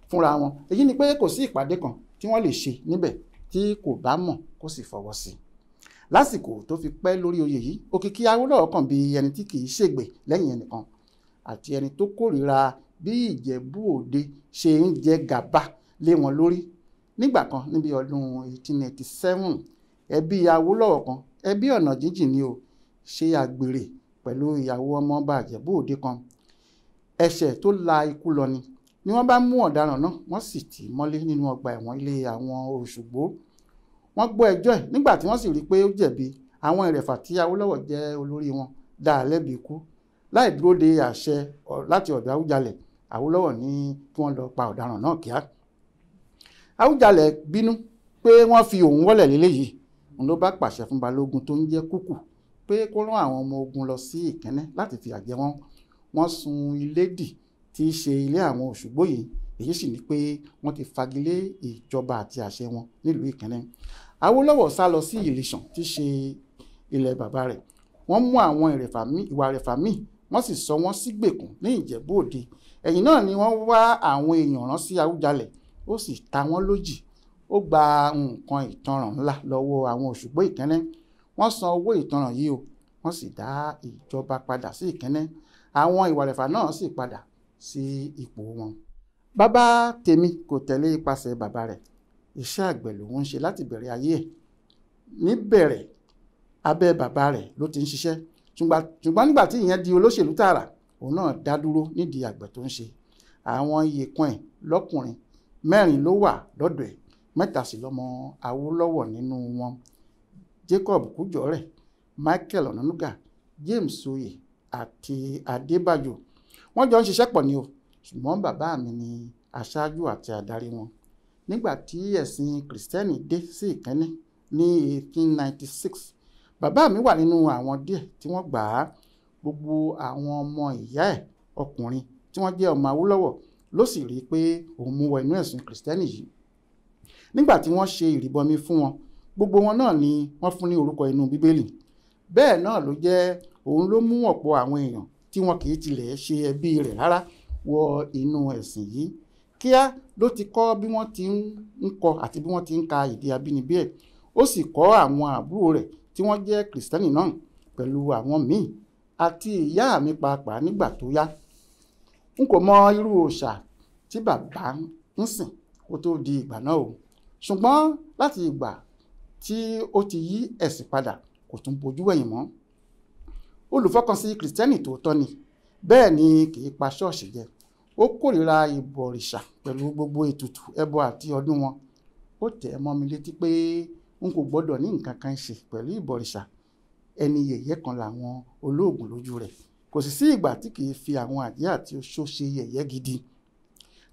fúnra wọn. Èyí ni pé kò sí ìpàdé kan tí wọ́n lè ṣe níbẹ̀ tí kò bá mọ̀ kó sì fọwọ́ sí. Lásìkò tó fi pẹ́ lórí oyè yìí, òkìkí Awólọ́wọ̀ kàn bí ẹni tí kì í ṣègbè lẹ́yìn ẹnìkan àti ẹni tó kórìíra bí Ìjẹ̀bú Òde ṣe ń jẹ gàba lé wọn lórí. Nígbà kan níbi ọdún 1887, ẹbí Awólọ́wọ̀ kan, ẹbí ọ̀nà jíjìn ni o, ṣe àgbèrè pẹ̀lú ìyàwó ọmọọba Ìjẹ̀bú Òde kan. Ẹ̀ṣẹ̀ tó la ikú lọ ni. Ni wọ́n bá mú ọ̀daràn náà, wọ́n sì tì í mọ́lé nínú ọgbà ẹ̀wọ̀n ilé àwọn Òṣùgbó. Wọ́n gbọ́ ẹjọ́ ẹ̀ nígbà tí wọ́n sì rí i pé ó jẹ̀bi. Àwọn ìrẹ̀fà tí Awólọ́wọ̀ jẹ́ olórí wọn dá a lẹ́bi ikú. Láì dúró de àṣẹ láti ọ̀dọ̀ Awùjalẹ̀, Awólọ́wọ̀ ní kí wọ́n lọ pa ọ̀daràn náà kíá. Awùjalẹ̀ bínú pé wọ́n fi òun wọ́lẹ̀ léléyìí. Òun ló bá pàṣẹ fún Balógun tó ń jẹ́ Kúkù pé kó rán àwọn ọmọ ogun lọ sí Ìkẹ́nnẹ́ láti fìyà jẹ wọ́n. Wọ́n sun ilé dì tí í ṣe ilé àwọn Òṣùgbó yìí. Èyí sì ni pé wọ́n ti fagilé ìjọba àti àṣẹ wọn nílùú Ìkẹ́nnẹ́. Awólọ́wọ̀ sá lọ sí Ìlìṣàn tí í ṣe ilẹ̀ bàbá rẹ̀. Wọ́n mú àwọn ìwàrẹ̀fà míì, wọ́n sì sọ wọ́n sígbèkùn ní Ìjẹ̀bú Òde. Ẹ̀yìn náà ni wọ́n wá àwọn èèyàn rán sí Awùjalẹ̀, ó sì ta wọ́n lójì. Ó gba nǹkan ìtanràn ńlá lọ́wọ́ àwọn Òṣùgbó Ìkẹ́nnẹ́. Wọ́n san owó ìtanràn yìí o, wọ́n sì dá ìjọba padà sí Ìkẹ́nnẹ́. Àwọn ìwàrẹ̀fà náà sì padà sí ipò wọn. Bàbá tèmi kò tẹ̀lé ipasẹ̀ bàbá rẹ̀. Iṣẹ́ àgbẹ̀ lòun ń ṣe láti bẹ̀rẹ̀ ayé ẹ̀. Níbẹ̀rẹ̀, abẹ́ bàbá rẹ̀ ló ti ń ṣiṣẹ́. Ṣùgbọ́n nígbà tí ìyẹn di olóṣèlú tààrà, òun náà dá dúró nídìí àgbẹ̀ tó ń ṣe. Àwọn iyekan ẹ̀ lọ́kùnrin mẹ́rin ló wà lọ́dọ̀ ẹ̀, mẹ́ta sì lọ́mọ Awólọ́wọ̀ nínú wọn. Jacob Kújọrẹ̀, Michael Onanuga, James Oyè àti Adébáyò. Wọ́n jọ ń ṣiṣẹ́ pọ̀ ni o, ṣùgbọ́n bàbá mi ni aṣáájú àti adarí wọn. Nígbà tí ẹ̀sìn Kìrìsìtẹ́nì dé sí Ìkẹ́nnẹ́ ní 1896, bàbá mi wà nínú àwọn díẹ̀ tí wọ́n gbà á. Gbogbo àwọn ọmọ ìyá ẹ̀ ọkùnrin tí wọ́n jẹ́ ọmọ Awólọ́wọ̀ ló sì rí i pé òun mú wọ inú ẹ̀sìn Kìrìsìtẹ́nì yìí. Nígbà tí wọ́n ṣe ìrìbọmi fún wọn, gbogbo wọn náà ni wọ́n fún ní orúkọ inú Bíbélì. Bẹ́ẹ̀ náà ló jẹ́ òun ló mú ọ̀pọ̀ àwọn èèyàn tí wọn kì í tilẹ̀ ṣe ẹbí rẹ̀ rárá wọ inú ẹ̀sìn yìí. Kíá ló ti kọ́ bí wọ́n ti ń kọ àti bí wọ́n ti ń ka èdè abínibí ẹ̀. Ó sì kọ́ àwọn àbúrò rẹ̀ tí wọ́n jẹ́ Kìrìsìtẹ́nì náà pẹ̀lú àwọn míì àti ìyá mi pàápàá nígbà tó yá. N kò mọ irú òòṣà tí bàbá ń sìn kó tó di ìgbà náà o. Ṣùgbọ́n láti ìgbà tí ó ti yí ẹ̀sìn padà kò tún bojú wẹ̀yìn mọ́. Olùfọkànsìn Kìrìsìtẹ́nì tòótọ́ ni, bẹ́ẹ̀ ni kì í pa ṣọ́ọ̀ṣì jẹ. Ó kórìíra ìbọ̀rìṣà pẹ̀lú gbogbo ètùtù ẹbọ àti ọdún wọn. Ó tẹ̀ mọ́ mi létí pé n kò gbọ́dọ̀ ní nǹkan kan ṣe pẹ̀lú ìbọ̀rìṣà. Ẹni yẹ̀yẹ́ kan làwọn olóògùn lójú rẹ̀. Kò sì sí ìgbà tí kì í fi àwọn àjẹ́ àti oṣó ṣe yẹ̀yẹ́ gidi.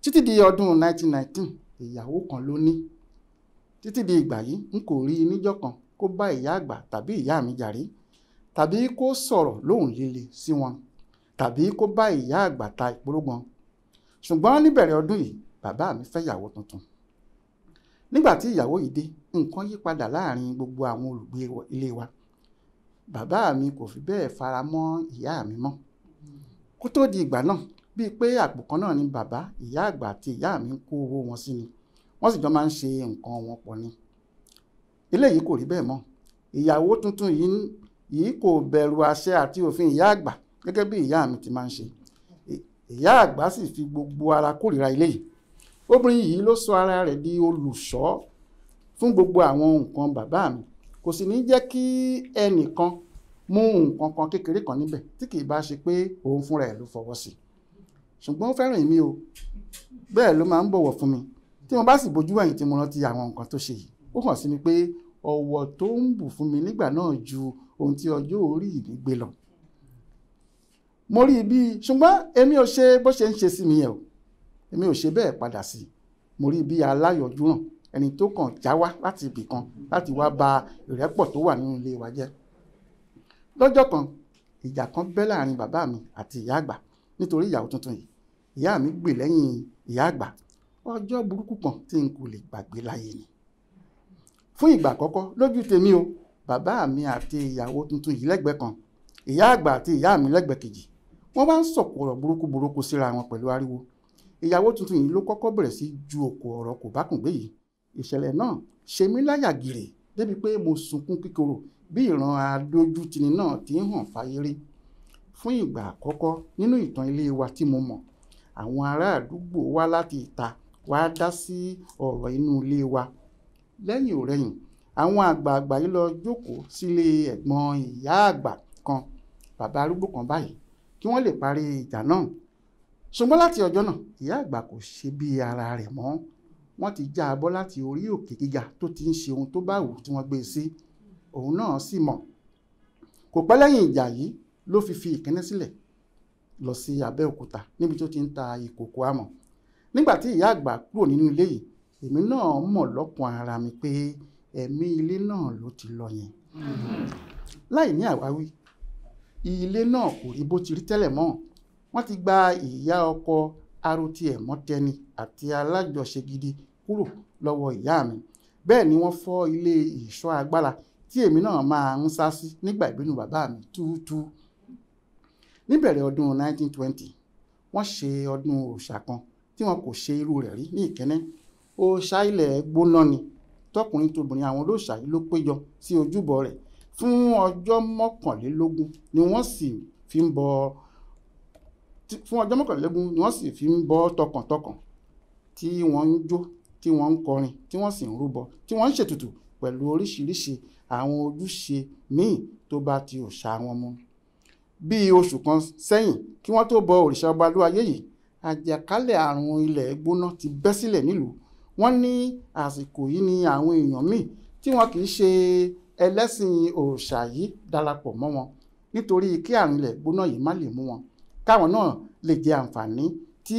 Títí di ọdún 1919, ìyàwó kan ló ní. Títí di ìgbà yìí n kò rí i níjọ́ kan kó bá ìyá àgbà tàbí ìyá mi jà rí, tàbí kó sọ̀rọ̀ lóhùn líle sí wọn, tàbí kó bá ìyá àgbà ta ìporógan. Ṣùgbọ́n níbẹ̀rẹ̀ ọdún yìí bàbá mi fẹ́ ìyàwó tuntun. Nígbà tí ìyàwó yìí dé, nǹkan yí padà láàrin gbogbo àwọn olùgbé ilé wa. Bàbá mi kò fi bẹ́ẹ̀ fara mọ́ ìyá mi mọ́. Kó tó di ìgbà náà, bíi pé àpò kan náà ni bàbá, ìyá àgbà àti ìyá mi ń kó owó wọn sí ni. Wọ́n sì jọ máa ń ṣe nǹkan wọn pọ̀ ni. Eléyìí kò rí bẹ́ẹ̀ mọ́. Ìyàwó tuntun yìí kò bẹ̀rù àṣẹ àti òfin ìyá àgbà gẹ́gẹ́ bí ìyá mi ti máa ń ṣe. Ìyá àgbà sì fi gbogbo ara kórìíra ilé yìí. Obìnrin yìí ló sọ ara rẹ̀ di olùṣọ́ fún gbogbo àwọn nǹkan bàbá mi. Kò sì ní jẹ́ kí ẹnìkan mú nǹkan kan kékeré kan níbẹ̀ tí kì í bá ṣe pé òun fúnra ẹ̀ ló fọwọ́ sí. Ṣùgbọ́n ó fẹ́ràn èmi o. Bẹ́ẹ̀ ló máa ń bọ̀wọ̀ fún mi. Tí mo bá sì bojú ẹ̀yìn tí mo rántí àwọn nǹkan tó ṣe yìí, ó hàn sí mi pé ọ̀wọ̀ tó ń bù fún mi nígbà náà ju ohun tí ọjọ́ orí mi gbé lọ. Mo rí i bí, ṣùgbọ́n èmi ò ṣe bó ṣe ń ṣe sí mi yẹn o. Èmi ò ṣe bẹ́ẹ̀ padà sí i. Mo rí i bí aláyọ̀dúràn, ẹni tó kàn já wá láti ibì kan láti wá ba ìrẹ́pọ̀ tó wà nínú ilé wa jẹ́. Lọ́jọ́ kan, ìjà kan bẹ́ láàrin bàbá mi àti ìyá àgbà nítorí ìyàwó tuntun yìí. Ìyá mi gbè lẹ́yìn ìyá àgbà. Ọjọ́ burúkú kan tí n kò lè gbàgbé láyé ni. Fún ìgbà àkọ́kọ́ lójú tèmi o, bàbá mi àti ìyàwó tuntun yìí lẹ́gbẹ̀ẹ́ kan, ìyá àgbà àti ìyá mi lẹ́gbẹ̀ẹ́ kejì. Wọ́n wá ń sọ̀kò ọ̀rọ̀ burúkú burúkú síra wọn pẹ̀lú ariwo. Ìyàwó tuntun yìí ló kọ́kọ́ bẹ̀rẹ̀ sí ju òkò ọ̀rọ̀ kò bá kùn gbé yìí. Ìṣẹ̀lẹ̀ náà ṣe mí láyà gìrì débi pé mo sunkún kíkorò bí ìran adójútini náà ti ń hàn fáyé rí. Fún ìgbà àkọ́kọ́ nínú ìtàn ilé wa tí mo mọ̀, àwọn ará àdúgbò wá láti ìta wá dá sí ọ̀rọ̀ inú ilé wa. Lẹ́yìn ò rẹ̀yìn, àwọn àgbààgbà yìí lọ jókòó sílé ẹ̀gbọ́n ìyá àgbà kan, bàbá arúgbó kan báyìí, kí wọ́n lè parí ìjà náà. Ṣùgbọ́n láti ọjọ́ náà, ìyá àgbà kò ṣe bí ara rẹ̀ mọ́. Wọ́n ti já a bọ́ láti orí òkè gíga tó ti ń ṣe ohun tó bá wù tí wọ́n gbé e sí. Òun náà sì mọ̀. Kò pẹ́ lẹ́yìn ìjà yìí ló fi Ìkẹ́nnẹ́ sílẹ̀ lọ sí Abẹ́òkúta níbi tó ti ń ta ìkòkò amọ̀. Nígbà tí ìyá àgbà kúrò nínú ilé yìí, èmi náà mọ̀ lọ́kàn ara mi pé ẹ̀mí ilé náà ló ti lọ yẹn. Láì ní àwáwí, ilé náà kò rí bó ti rí tẹ́lẹ̀ mọ́. Wọ́n ti gba ìyá ọkọ arotiẹ̀mọ́tẹni àti alájọṣe gidi kúrò lọ́wọ́ ìyá mi. Bẹ́ẹ̀ ni wọ́n fọ́ ilé ìṣọ́ agbára tí èmi náà máa ń sá sí nígbà ìbínú bàbá mi túútúú. Níbẹ̀rẹ̀ ọdún 1920, wọ́n ṣe ọdún òòṣà kan tí wọn kò ṣe irú rẹ̀ rí ní Ìkẹ́nnẹ́. Òòṣà ilẹ̀ gbóná ni. Tọkùnrin tobìnrin àwọn olóòṣà yìí ló péjọ sí ojúbọ rẹ̀ fún ọjọ́ 21 ni wọ́n sì fi ń bọ fún ọjọ́ 21 ni wọ́n sì fi ń bọ tọkàntọkàn, tí wọ́n ń jó, tí wọ́n ń kọrin, tí wọ́n sì ń rúbọ, tí wọ́n ń ṣètùtù pẹ̀lú oríṣiríṣi àwọn ojúṣe míì tó bá ti òòṣà wọn mu. Bí oṣù kan sẹ́yìn kí wọ́n tó bọ òrìṣà Ọbalúayé yìí, àjàkálẹ̀ àrùn ilẹ̀ gbóná ti bẹ́ sílẹ̀ nílùú. Wọ́n ní àsìkò yìí ni àwọn èèyàn míì tí wọn kì í ṣe ẹlẹ́sìn òòṣà yìí darapọ̀ mọ́ wọn nítorí kí àrùn ilẹ̀ gbóná yìí má lè mú wọn, káwọn náà lè jẹ àǹfààní tí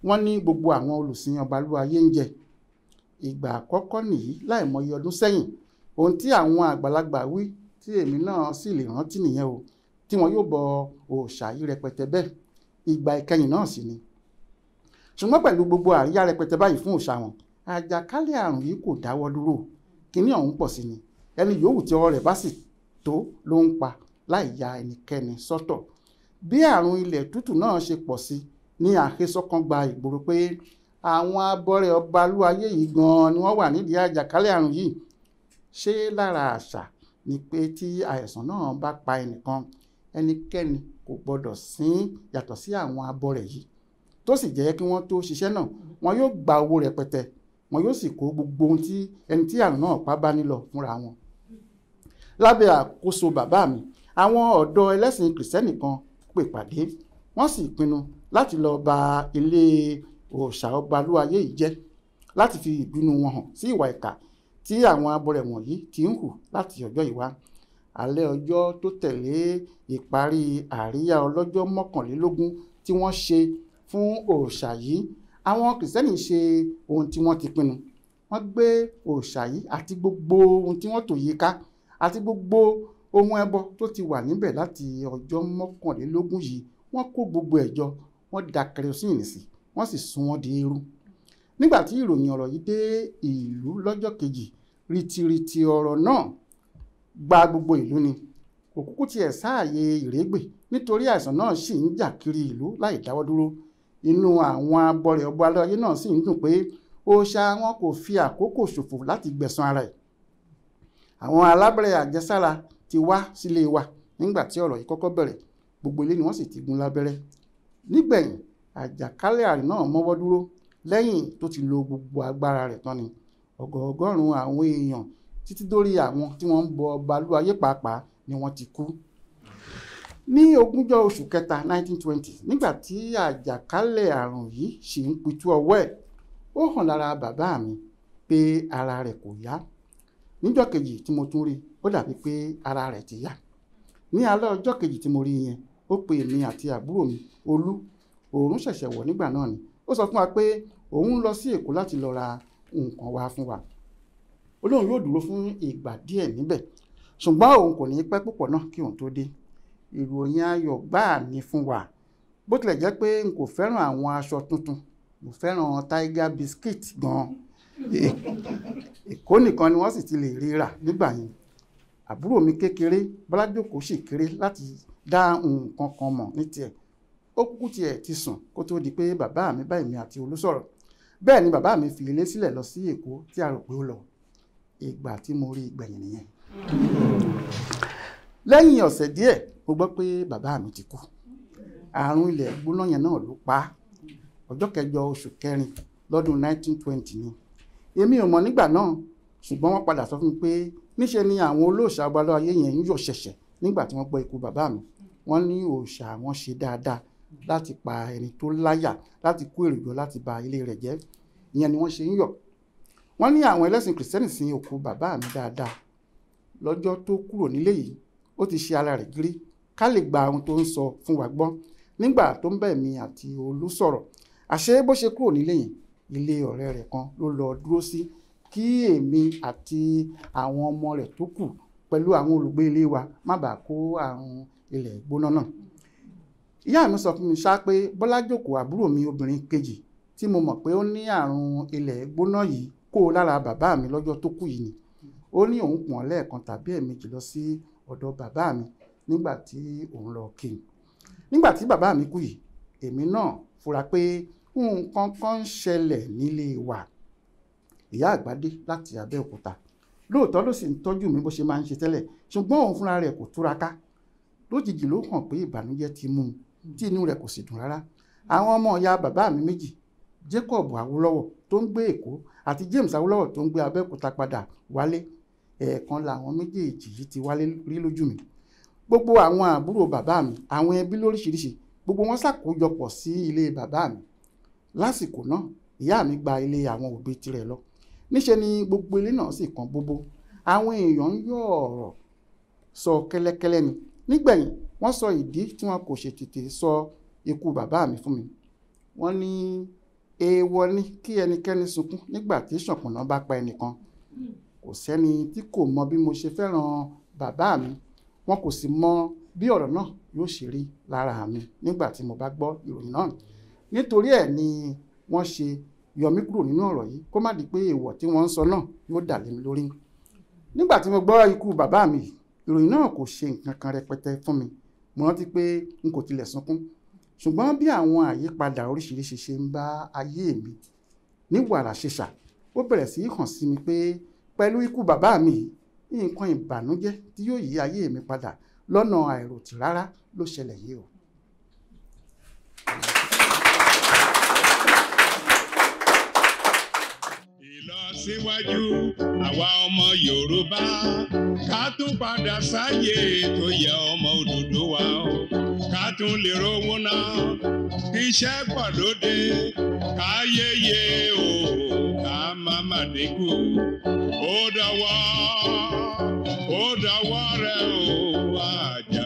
wọ́n ní gbogbo àwọn olùsìn Ọbalúayé ń jẹ. Ìgbà àkọ́kọ́ nìyí láìmọye ọdún sẹ́yìn. Ohun tí àwọn àgbàlagbà wí tí èmi náà sì lè rántí nìyẹn o, tí wọn yóò bọ òòṣà yìí rẹpẹtẹ bẹ́ẹ̀. Ìgbà ìkẹyìn náà sì ni. Ṣùgbọ́n pẹ̀lú gbogbo àríyá rẹpẹtẹ báyìí fún òòṣà wọn, àjàkálẹ̀ àrùn yìí kò dáwọ́ dúró. Kíní ọ̀hún pọ̀ sí ni. Ẹni yòówù tí ọwọ́ rẹ̀ bá sì tó ló ń pa láì ya ẹnikẹ́ni sọ́tọ̀. Bí àrùn ilẹ̀ tútù náà ṣe pọ̀ sí ní àhesọ kan gba ìgboro pé àwọn abọrẹ̀ Ọbalúayé yìí gan-an ni wọ́n wà nídìí àjàkálẹ̀ àrùn yìí. Ṣé lára àṣà ni pé tí àìsàn náà bá pa ẹnìkan, ẹnikẹ́ni kò gbọdọ̀ sín yàtọ̀ sí àwọn abọrẹ̀ yìí, tó sì jẹ́ kí wọ́n tó ṣiṣẹ́ náà, wọn yóò gba owó rẹpẹtẹ, wọn yóò sì kó gbogbo ohun tí ẹni tí àrùn náà pa bá nílò fúnra wọn. Lábẹ́ àkóso bàbá mi, àwọn ọ̀dọ́ ẹlẹ́sìn kìrìsìtẹ́nì kan pè pàdé, wọ́n sì pinnu láti lọ ba ilé òòṣà Ọbalúayé yìí jẹ́ láti fi ìbínú wọn hàn sí ìwà ìkà tí àwọn abọrẹ̀ wọ̀nyí ti ń hù láti ọjọ́ yìí wá. Alẹ́ ọjọ́ tó tẹ̀lé ìparí àríyá ọlọ́jọ́ 21 tí wọ́n ṣe fún òòṣà yìí, àwọn kìrìsìtẹ́nì ṣe ohun tí wọ́n ti pinnu. Wọ́n gbé òòṣà yìí àti gbogbo ohun tí wọ́n tò yí ká àti gbogbo ohun ẹbọ tó ti wà níbẹ̀ láti ọjọ́ 21 yìí, wọ́n kó gbogbo ẹ̀ jọ, wọ́n da kẹrosíìnì sí, wọ́n sì sun wọ́n di eérú. Nígbà tí ìròyìn ọ̀rọ̀ yìí dé ìlú lọ́jọ́ kejì, rìtìrìtì ọ̀rọ̀ náà gba gbogbo ìlú ni. Kò kúkú tiẹ̀ sáàyè ìrégbè nítorí àìsàn náà sì ń jà kiri ìlú láì dáwọ́ dúró. Inú àwọn abọrẹ̀ ọba aláyé náà sì ń dùn pé òòṣà wọn kò fi àkókò ṣòfò láti gbẹ̀san ara ẹ̀. Àwọn alábẹ́rẹ́ àjẹsára ti wá sílé wa nígbà tí ọ̀rọ̀ yìí kọ́kọ́ bẹ̀rẹ̀. Gbogbo ilé ni wọ́n sì ti gún lábẹ́rẹ́. Nígbẹ̀yìn, àjàkálẹ̀ àrùn náà mọ́wọ́ dúró lẹ́yìn tó ti lo gbogbo agbára rẹ̀ tán ni. Ọgọọgọ́rùn-ún àwọn èèyàn títí dórí àwọn tí wọ́n ń bọ ọba Olúayé pàápàá ni wọ́n ti kú. Ní ogúnjọ́ oṣù kẹta 1920, nígbà tí àjàkálẹ̀ àrùn yìí sì ń pitú ọwọ́ ẹ̀, ó hàn lára bàbá mi pé ara rẹ̀ kò yá. Níjọ́ kejì tí mo tún rí, ó dàbí pé ara rẹ̀ ti yá. Ní alẹ́ ọjọ́ kejì tí mo rí yẹn, ó pe èmi àti àbúrò mi Olú. Òòrùn ṣẹ̀ṣẹ̀ wọ̀ nígbà náà ni. Ó sọ fún wa pé òun ń lọ sí Èkó láti lọ ra nǹkan wá fún wa. Ó lóun yóò dúró fún ìgbà díẹ̀ níbẹ̀, ṣùgbọ́n òun kò ní pẹ́ púpọ̀ náà kí òun tó dé. Ìròyìn ayọ̀ gbáà ni fún wa. Bó tilẹ̀ jẹ́ pé n kò fẹ́ràn àwọn aṣọ tuntun, mo fẹ́ràn Tiger biscuit gan-an. Èkó nìkan ni wọ́n sì ti lè rí rà nígbà yẹn. Àbúrò mi kékeré Bọ́lájókòó sì kéré láti dá nǹkan kan mọ̀ ní tiẹ̀. Ó kúkú tiẹ̀ ti sùn kó tó di pé bàbá mi bá èmi àti Olú sọ̀rọ̀. Bẹ́ẹ̀ ni bàbá mi fi ilé sílẹ̀ lọ sí Èkó tí a rò pé ó lọ. Ìgbà tí mo rí ìgbẹ̀yìn nìyẹn. Lẹ́yìn ọ̀sẹ̀ díẹ̀, mo gbọ́ pé bàbá mi ti kú. Àrùn ilẹ̀ gbóná yẹn náà ló pa á. Ọjọ́ kẹjọ oṣù kẹrin lọ́dún 1920 ni. Èmi ò mọ̀ nígbà náà, ṣùgbọ́n wọ́n padà sọ fún mi pé níṣe ni àwọn olóòṣà ọba Olúayé yẹn ń yọ̀ ṣẹ̀ṣẹ̀ nígbà tí wọ́n gbọ́ ikú bàbá mi. Wọ́n ní òòṣà wọn ṣe dáadáa láti pa ẹni tó láyà láti kó èrò jọ láti ba ilé rẹ̀ jẹ́. Ìyẹn ni wọ́n ṣe ń yọ̀. Wọ́n ní àwọn ẹlẹ́sìn kìrìsìtẹ́nì sin òkú bàbá mi dáadáa. Lọ́jọ́ tó kúrò nílé yìí, ó ti ṣe ara rẹ̀ gírí ká lè gba ohun tó ń sọ fún wa gbọ́. Nígbà tó ń bẹ̀ mí àti Olú sọ̀rọ̀, àṣé bó ṣe kúrò nílé yìí, ilé ọ̀rẹ́ rẹ̀ kan ló lọ dúró sí kí èmi àti àwọn ọmọ rẹ̀ tó kù pẹ̀lú àwọn olùgbé ilé wa má bàa kó àrùn ilẹ̀ gbóná náà. Ìyá mi sọ fún mi ṣá pé Bọ́lájókòó àbúrò mi obìnrin kejì tí mo mọ̀ pé ó ní àrùn ilẹ̀ gbóná yìí kó o lára bàbá mi lọ́jọ́ tó kú yìí ni. Ó ní òun pọ̀n lẹ́ẹ̀kan tàbí ẹ̀ẹ̀mejì lọ sí ọ̀dọ̀ bàbá mi nígbà tí òun lọ kí n. Nígbà tí bàbá mi kú yìí, èmi náà fura pé nǹkan kan ń ṣẹlẹ̀ nílé wa. Ìyá àgbà dé láti Abẹ́òkúta. Lóòótọ́ ló sì ń tọ́jú mi bó ṣe máa ń ṣe tẹ́lẹ̀, ṣùgbọ́n òun fúnra rẹ̀ kò túraká. Lójijì ló hàn pé ìbànújẹ́ ti mú un, tí inú rẹ̀ kò sì dùn rárá. Àwọn ọmọ ìyá bàbá mi méjì, Jacob Awólọ́wọ̀ tó ń gbé Èkó àti James Awólọ́wọ̀ tó ń gbé Abẹ́òkúta padà wálé. Ẹ̀ẹ̀kan làwọn méjèèjì yìí ti wálé rí lójú mi. Gbogbo àwọn àbúrò bàbá mi, àwọn ẹbí lóríṣiríṣi, gbogbo wọn ṣàkójọpọ̀ sí ilé bàbá mi. Lásìkò náà, ìyá mi gba ilé àwọn òbí tirẹ̀ lọ. Níṣe ni gbogbo ilé náà sì kan bóbó. Àwọn èèyàn ń yọ̀ ọ̀rọ̀ sọ kẹ́lẹ́kẹ́lẹ́ ni. Nígbẹ̀yìn, wọ́n sọ ìdí tí wọn kò ṣe tètè sọ ikú bàbá mi fún mi. Wọ́n ní èèwọ̀ ni kí ẹnikẹ́ni sunkún nígbà tí ṣànpọ̀nná bá pa ẹnìkan. Kò sẹ́ni tí kò mọ bí mo ṣe fẹ́ràn bàbá mi. Wọn kò sì mọ bí ọ̀rọ̀ náà yóò ṣe rí lára mi nígbà tí mo bá gbọ́ ìròyìn náà. Nítorí ẹ̀ ni wọ́n ṣe yọ mí kúrò nínú ọ̀rọ̀ yìí kó má di pé èèwọ̀ tí wọ́n ń sọ náà yóò dà lé mi lórí. Nígbà tí mo gbọ́ ikú bàbá mi, ìròyìn náà kò ṣe nǹkan kan rẹpẹtẹ fún mi. Mo rántí pé n kò tilẹ̀ sunkún. Ṣùgbọ́n bí àwọn àyípadà oríṣiríṣi ṣe ń bá ayé mi ní wàrà ṣeṣà, ó bẹ̀rẹ̀ sí í hàn sí mi pé pẹ̀lú ikú bàbá mi yìí, nǹkan ìbànújẹ́ tí yóò yí ayé mi padà lọ́nà àìròtì rárá ló ṣẹlẹ̀ yìí o. Ìlọsíwájú àwa ọmọ Yorùbá ká tún padà sáyé tó yẹ ọmọ Odùduwà o, ká tún lè rówó náà kí iṣẹ́ pọ̀ lóde ká yéye o ká má má dínkù. Ó dọwọ́ rẹ o àjà.